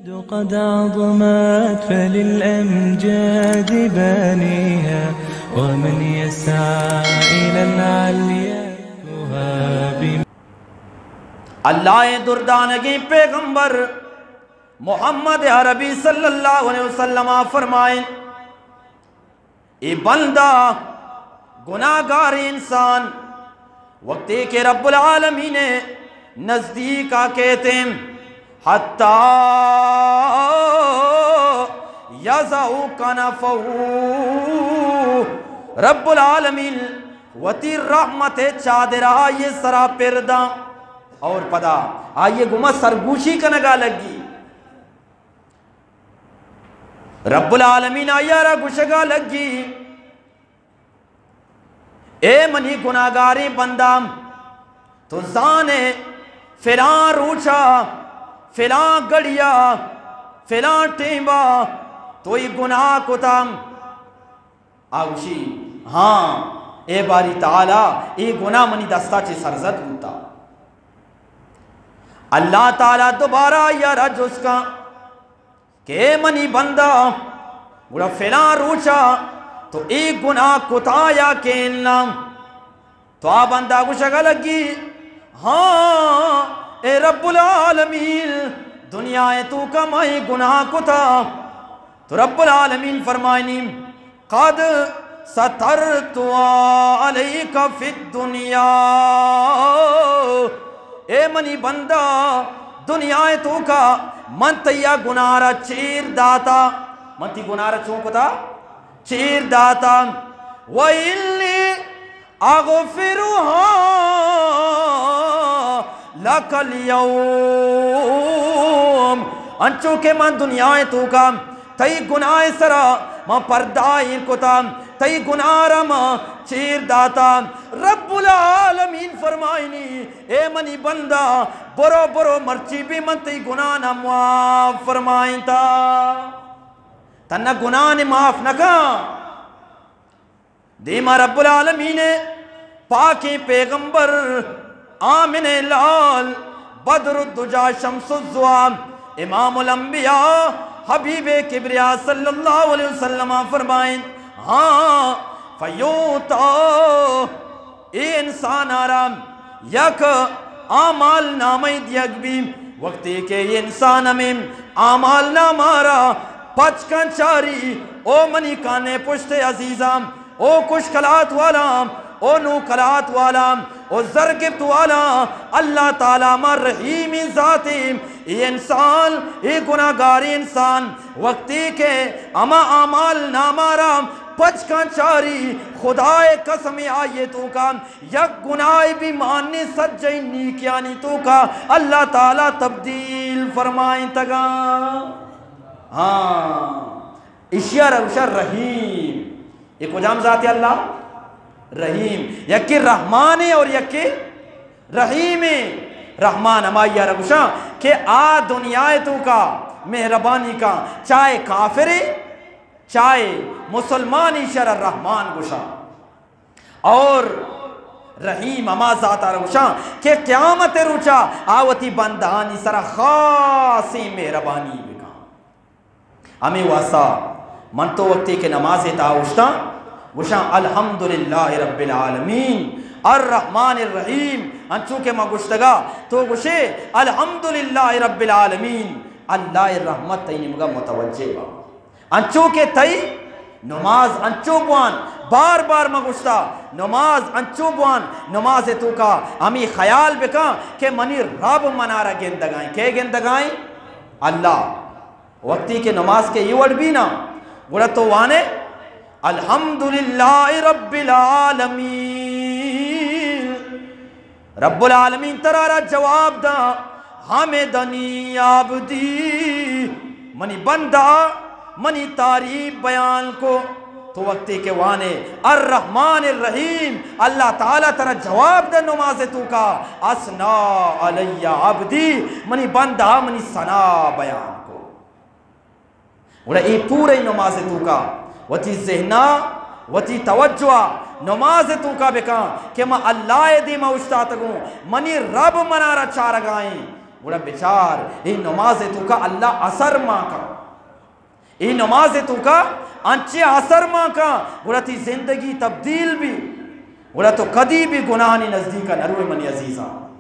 قد عظمت فللأمجاد بانيها، ومن يسعى إلى العليا يهاب. اللہ ءِ دردانگیں پیغمبر محمد عربی صلی اللہ علیہ وسلم ءَ فرمائیں، اے بندہ، گناہگاریں انسان، وقتے کہ رب العالمین ءِ نزدیک ءَ کیت ایں، حتی یضع کنفہ، رب العالمین وتی رحمت ءِ چادر ءَ آئی ءِ سرا پر داں، اور پدا آئی ءِ گوما سرگوشی کنگا لگی. رب العالمین آئی ءَ را گوشگا لگی، اے منی گناہگاریں بندہ، تو زانے فلاں روچا، فلاں گڑیا، فلاں ٹیما تو اے گناہ کتا. آ گوشی، ہاں، اے باری تعالی، اے گناہ منی دستا چہ سرزد بوتا. اللہ تعالی دوبارہ آئی ءَ را جست کن کہ اے منی بندہ، گڑا فلاں روچا تو اے گناہ کتا یا کہ اناں؟ تو آ بندہ گوشگا لگی، ہاں، اے رب العالمین، دنیا ءِ توکا ما اے گناہ کتا. تو رب العالمین فرمائنی، قد سترت علیک فی الدنیا، اے منی بندہ، دنیا ءِ توکا من تئی آ گناہ را چیر داتا. من تئی گناہ را چون کتا؟ چیر داتا. و انی اغفرها لک الیوم، انچو کہ من دنیا ءِ توکا تئی گناہ ءِ سرا من پردہ ایر کتا، تئی گناہ را من چیر داتا. رب العالمین فرمائنی، اے منی بندہ، برو، برو، مرچی بھی من تئی گناہ نا معاف فرمائینتا. تنا گناہ نے معاف نہ کن. دیما رب العالمین ءِ پاکیں پیغمبر، آمن ءِ لال، بدر الدجا، شمس الضحی، امام الانبیاء، حبیب کبریا صلی اللہ علیہ وسلم فرمائیں، ہاں، فیعطی، اے انسان ءَ را یک اعمال نامہ دیگ بی. وقتی کہ اے انسان ہمے اعمال نامہ را پچ کن چاری، او منی کانے پشت عزیزاں، او کش کلات والا، او نو کلات والا، او زر گپت والا، اللہ تعالی ما رحیمی ذاتے. اے انسان، اے گناہگاریں انسان، وقتی کہ ہما اعمال نامہ را پچ کن چاری، خدائے قسم، آئی توکا یک گناہ بھی مان نے، سجہیں نیکیانی توکا اللہ تعالی تبدیل فرمائینتگا. ہاں، اشیا را گوشا رحیم. اے کجام ذات؟ اللہ رحیم. یکے رحمان اور یکے رحیم. رحمان ہمائی را گوشا کہ آ دنیا توکا مہربانی کا، چاہے کافرے، چاہے مسلمان، ایشرا رحمان گوشا. اور رحیم ہما ذات ءَ را گوشاں کہ قیامت ءِ روچا آ وتی بندہانی سرا خاصیں مہربانی بکاں. ہمے واسطہ من تو وقتی کہ نماز ءِ تہا اوشتاں، گوشاں، الحمدللہ رب العالمین الرحمن الرحیم. انچو کہ ما گوشتگا، تو گوشے، الحمدللہ رب العالمین، اللہ ءِ رحمت تئی نیمگا متوجہ با. انچو کہ تئی نماز انچو بوان، بار بار ما گوشتا، نماز انچو بوان، نماز توکا ہمے خیال بکن کہ منی رب منارا گندگائیں. کئے گندگائیں؟ اللہ. وقتی کہ نماز کے اے وڑ بی نا، گڑا تو وانے، الحمدللہ رب العالمین. رب العالمین ترا را جواب دا، حمدنی عبدی، منی بندہ منی تعریف بیان کو. تو وقتی کہ وانے الرحمن الرحیم، اللہ تعالی ترا جواب دا نماز توکا، اثنی علی عبدی، منی بندہ منی ثنا بیان کو. گڑا اے پورے نماز توکا وتی ذہنا، وتی توجہ نماز توکا بکن کہ من اللہ ءِ دیما اوشتاتگوں، منی رب منارا چارگائیں. گڑا بچار، اے نماز ءِ توکا اللہ اثر مان کن۔ اے نماز ءِ توکا انچیں اثر مان کن، گڑا تئی زندگی تبدیل بی، گڑا تو کدی بھی گناہانی نزدیکا نہ روئے منی عزیزاں۔